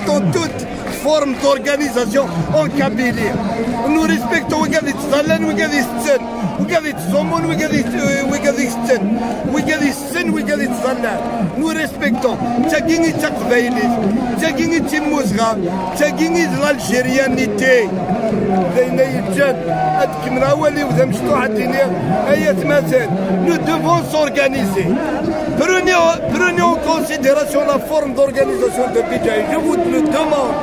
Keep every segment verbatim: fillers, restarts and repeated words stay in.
Dans toute forme d'organisation en Kabylie. Nous respectons wigad yettẓallan, wigad itetten, wigad yettẓummun, wigad yet-, wigad itetten, wigad itetten, wigad yettẓallan. Nous respectons. D tagi i d taqbaylit, d tagi i d timmuzɣa, d tagi i d l'algérianité. D ayen ay yeǧǧan ad kemmleɣ awal-iw d amecṭuḥ ad d-iniɣ, ay atmaten, nous devons s'organiser. Prenez, prenez en considération la forme d'organisation de Bidjay. Je vous le demande.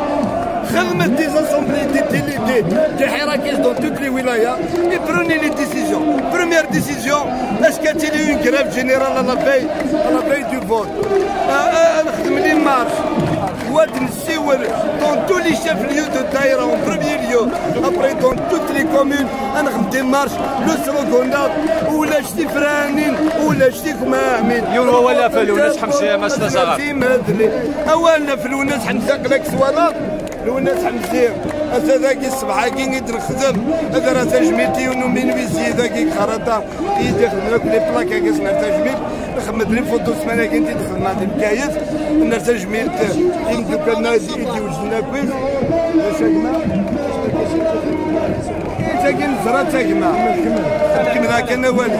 Xedmet des assemblées, des, des, des, des hirakis dans toutes les wilayas et prenez les décisions. Première décision, est-ce qu'il y a une grève générale à la veille, à la veille du vote? Euh, euh, نخدم les marches. Wa d nsiwel dans tous les chefs-lieux de daïra en premier lieu. Après, dans toutes les communes, نخدم des marches. Le slogan-là, ولا شتي فرانين، ولا شتي كمامين. يوم هو لا فلو، ناس حمسية، ما استزغر. Awal ɣef Lwennas Ḥemza, aql-ak twalaḍ. Lwennas Ḥemza, ass-a dagi ṣṣbeḥ-agi i d-nexdem. Ad ara tajmilt i yiwen uminuisi dagi deg Xerraṭa, i d-ixedmen akk les plaques-agi, s-, ner tajmilt. Nxemmed les photos ssmana-agi i d-xedmeɣ di Bgayet. Ner tajmilt i imeddukal-nneɣ i d-iwejden akk. D acu a gma? Tagi neẓra d tagma. Kemmel kan awal.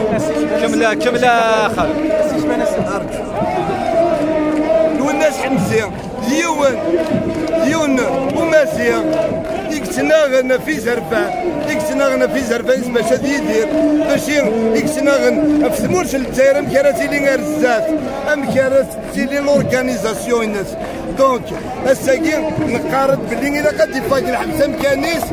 Kemmel, kemmel, a xali. Arǧu. Lwennas Ḥemza, d yiwen, d yiwen umaziɣ i yettnaɣen ɣef izerfan, i yettnaɣen ɣef izerfan-is bac ad yidir, mačči i yettnaɣen ɣef tmurt n Lezzayer amek ara tili ar zdat, amek ara tili l'organisation-ines. Donc, ass-agi neqqar-d belli ilaq ad d-ifak lḥebs amkan-is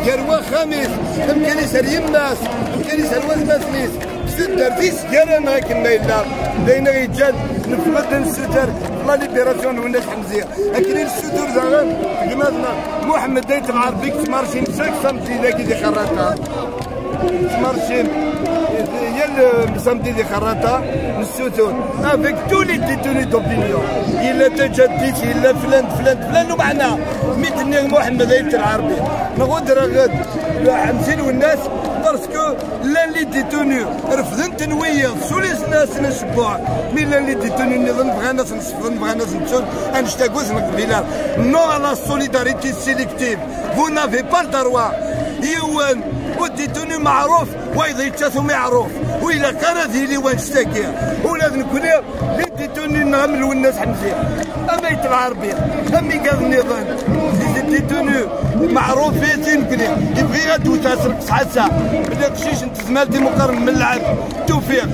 gar waxxam-is, amkan-is ar yemma-s, amkan-is ar watmaten-is, s taddart-is gar-aneɣ akken ma yella. D ayen i ɣ-yeǧǧan nefɣed ad nessuter la libération n Lwennas Ḥemza. Akken i nessutur daɣen gma-tneɣ Muḥemmed Ayt Lɛerbi yettmarcin chaque samedi dagi di Xerraṭa. Yettmarcin yal, euh, samedi di Xerraṭa, nessutur avec tous les détenus d'opinion. Yella Tajaddit, yella flan, flan, flan, lmeɛna mi d-nniɣ Muḥemmed Ayt Lɛerbi, nɣudd-aɣ-d Ḥemza Lwennas, parce que llan les détenus refden-ten wiyaḍ, ssulisin-asen acebbuɛ, mi llan les détenus nniḍen bɣan ad ten-sefḍen, bɣan ad ten-ttun, annect-agi ur t-neqbil ara. Non à la solidarité sélective. Vous n'avez pas le droit. Yiwen ur d-ituni meɛruf, wayeḍ yečča-t umeɛruf. Ur ilaq ara ad yili wannect-agi. Ula d nekkni, d ituni-nneɣ am Lwennas Ḥemza, am Ayt Lɛerbi, am igad nniḍen, d ituni meɛrufin i nekkni. Bɣiɣ ad d-wteɣ s lqesḥa ass-a belli aqcic n Tezmalt i muqaren Melɛab Tewfiq,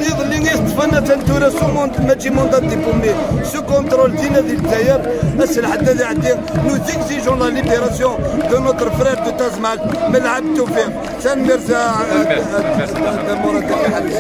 iḍelli i t-ṭṭfen, atan tura sous mand-, mačči mandat de dépôt, mais sous contrôle dinna di Lezzayer. Ass Lḥedd ad iɛeddi, nous exigeons la libération de notre frère de Tazmalt, Melɛab Tewfiq. Tanemmirt a, a, a, a Murad Ḥalis.